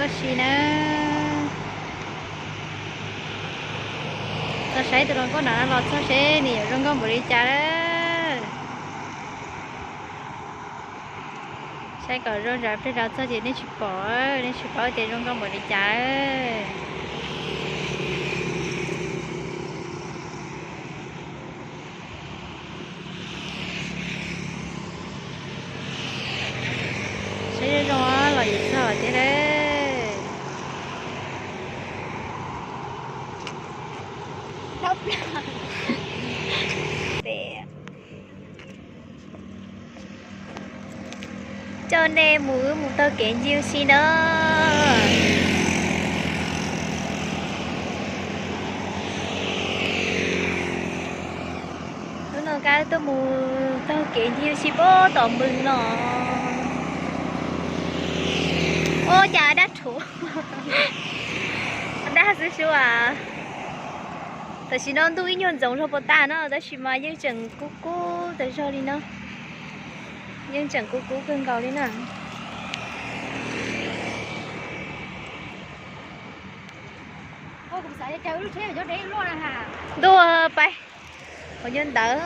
Si na, txog saib tus hluas nkauj nram no los txog seb nws yuav zoo nkauj npaum li cas lawm. Saib kom zoo zam pliag rau txog ces nej tsis pom, nej tsis paub tias zoo nkauj npaum li cas. Saib zoo zoo los yuav txog thiab lawm. Coj nej mus wb mus taug kev ncig ua si na. Hnub no kab tuaj mus taug kev ncig ua si puag tom npoo no. Ua cas dab rhuav, dab xwb sub as. Tam sim no ntuj ib nyuag ntxoov zog puas tas no tab sis mas yeej tseem kub kub tas zog li no. Yeej tseem kub kub kawg nkaus li na. Ntuj, pais qhov ncauj ntawd.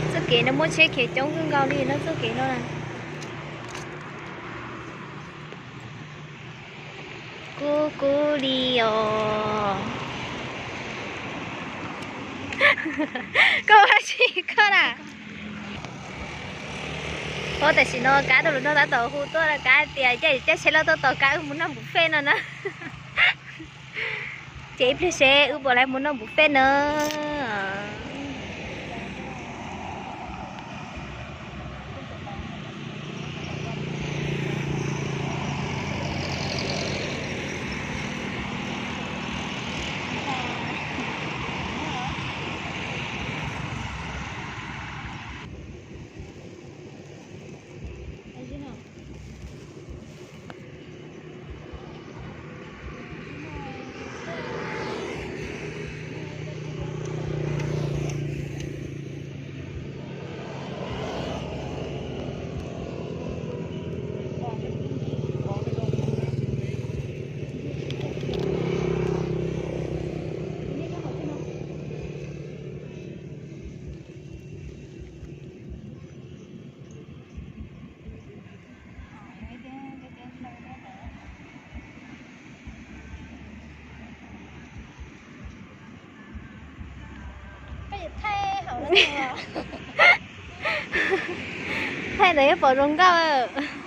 Txoj kev no muaj tsheb khiav coob kawg nkaus li no txoj kev no na. Kub kub li os. Koj ua dab tsi koj na? Ua tam sim no kab tuaj lus no tab tom hu tuaj kab tias caij tsheb loj tuaj tos kab wb mus noj buffet no na. Ces ib pliag seb wb puas laiv mus noj buffet na. Thaij ntawd yuav pom zoo nkauj.